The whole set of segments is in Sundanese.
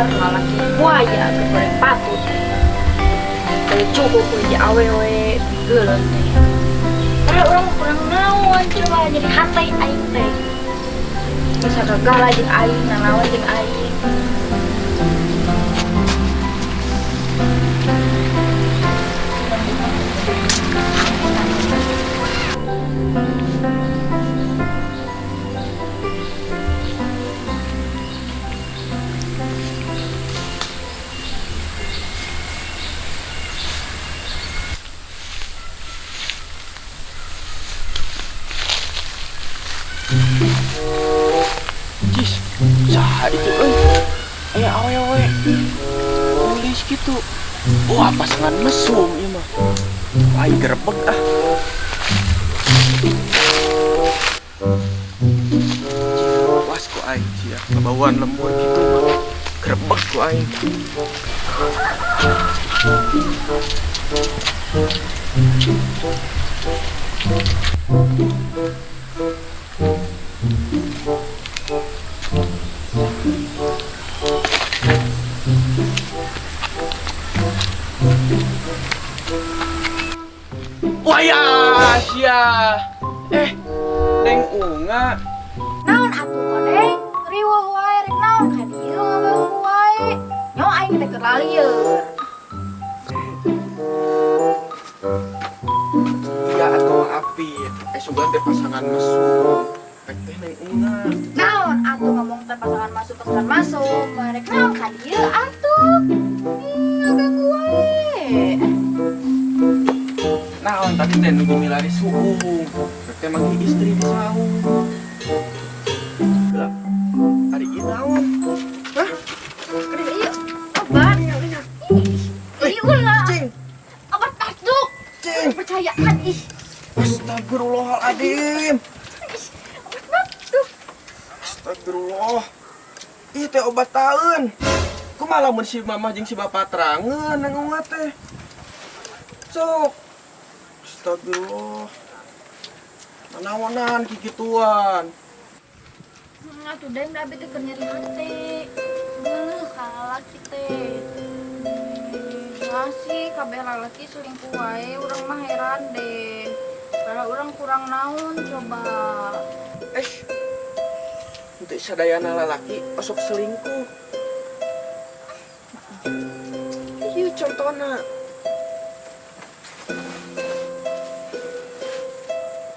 Dasar lalaki buaya goreng patut. Teu cukup hiji awewe geuleuh teh. Padahal urang mah kurang naon coba, jadi hate aing teh. Bisa gagala jeung aing, nanaon jeung aing. Jis, saha itu euy? Aya awewe. Tulis gitu. Wah, pasangan mesum ieu mah. Wah, ieu gerebek ah. Was ku aing sia, kabauan lembur gitu mah. Gerebek ku aing. Wah ya, sia. Eh, Neng Unga. Naon atuh kodeng? Riweuh wae rek naon ka dieu ngaganggu wae. Nyawa aing teh keur lalieur. Iya atuh api. Sugan teh pasangan mesum. Rek teh Neng Unga. Naon atuh ngomong teh pasangan masuk pasangan masuk. Rek naon ka dieu atuh? Ngaganggu wae. Naon tadi teh nuju milari suung. Rek teh manggih istri di saung. Lah, ari ieu naon? Hah? Iya, obat. Ih, ulah. Cing. Obat batuk. Cing. Percayaan ih. Astagfirullahaladzim. Ih, obat batuk. Astagfirullah. Ih teh obat taeun. Kumaha lamun si mamah jeung si bapak terangeun Neng Unga teh? Sok. Astagfirullah. Nanaonan kikituan. Atuh deng da abi teh keur nyeri hate. Geuleuh ka lalaki teh. Masih kabeh lalaki selingkuh wae, urang mah heran deh. Padahal urang kurang naon coba. Henteu sadayana lalaki osok selingkuh. Ieu contona.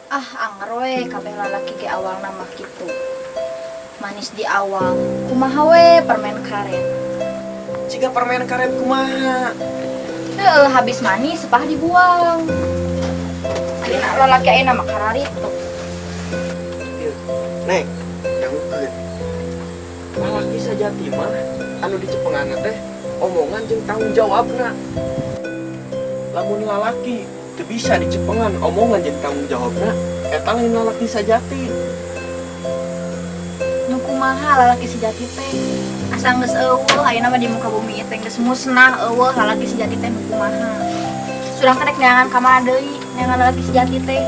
Ah, anger we kabeh lalaki ge awalna mah kitu. Manis di awal, kumaha we permen karet. Jika permen karet kumaha? Heuh, habis manis sepah dibuang. Ayeuna lalaki ayeuna mah kararitu. Ieu, Neng, dangukeun. Lalaki sajati mah anu dicepenganna teh omongan jeung tanggung jawabna. Lamun lalaki teu bisa dicepengan omongan jeung tanggung jawabna, eta lain lalaki sajati. Nu kumaha lalaki sejati teh? Asa geus eueuh ayeuna mah di muka bumi teh geus musnah eueuh lalaki sejati teh nu kumaha. Surang teh rek neangan ka mana deui neangan lalaki sejati teh.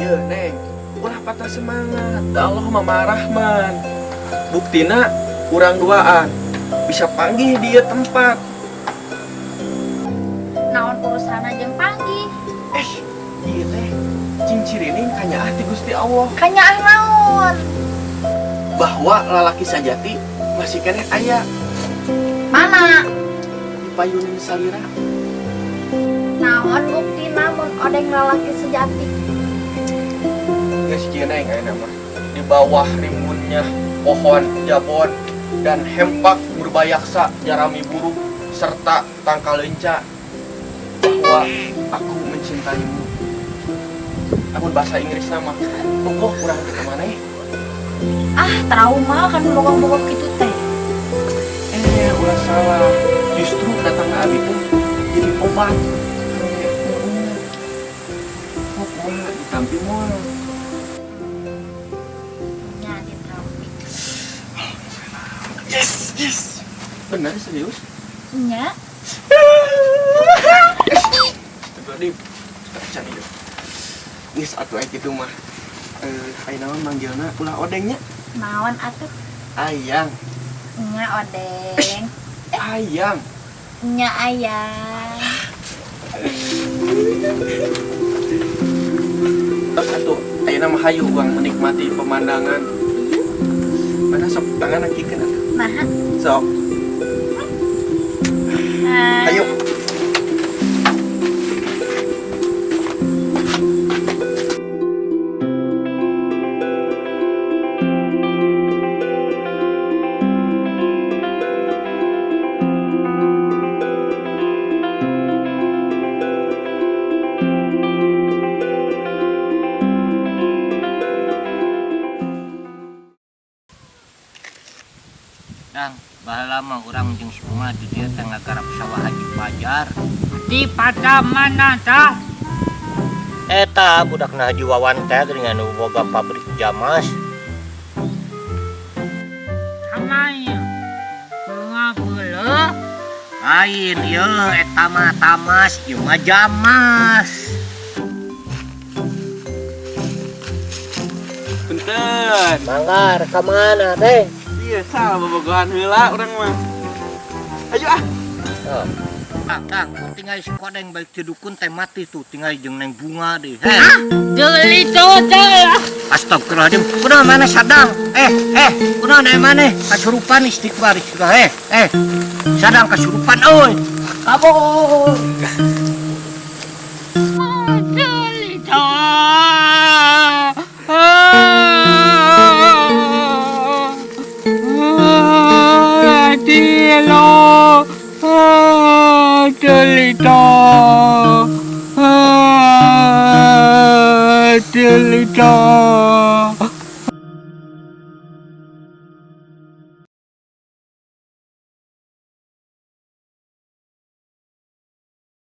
Yeuh, Neng, ulah patah semangat. Da Allah mah Maha Rahman. Buktina urang duaan bisa panggih di ieu tempat. Naon urusanna jeung panggih? Ieu teh cing-cirining kanyaah ti Gusti Allah. Kanyaah naon? Bahwa lalaki sajati masih keneh aya. Mana? Di payunin salira. Naon buktina mun odeng lalaki sejati? Geus kieu Neng ayeuna mah. Di bawah rimbunnya pohon jabon dan hempak murbayaksa jarami buruk serta tangkal lenca bahwa aku mencintaimu. Amun bahasa Inggris nama pokok kurang ke mana ya? Ah, trauma kan bokong-bokong gitu teh. Ulah salah. Justru datang ke abi teh jadi obat. Oh, kumaha ditampi moal. Nya ditampi. Yes, yes. Benar serius? Nya. Astagfirullahaladzim. Acan ieu. Geus atuh aya kitu mah. Ayeuna mah manggilna ulah odengnya. Naon atuh? Ayang. Nya odeng. Ayang. Nya ayang. Terus atuh ayeuna mah hayu urang menikmati pemandangan. Mana sok tangan angkikeun atuh. Nah. Sok. Ah. Ayo. Dang, baheula mah urang jeung si Bunga di dieu teh ngagarap sawah Haji Pajar. Di pada mana tah? Eta budakna Haji Wawan teh geuningan nu boga pabrik jamas. Kamaya. Bunga beuleuh. Lain ieu eta mah tamas, ieu mah jamas. Punten. Mangga rek ka mana teh? Iya, salah bobogohan heula urang mah. Ayo ah. Oh. Kang, tinggal si kodeng baik ti dukun teh mati tuh, tinggal jeung neng bunga deh. Heh. Deuli teh. Astagfirullahaladzim, kunaon mana sadang? Kunaon aya maneh? Kasurupan istighfar, istighfar. Sadang kasurupan euy. Kabur. Deuli teh. Delita, delita.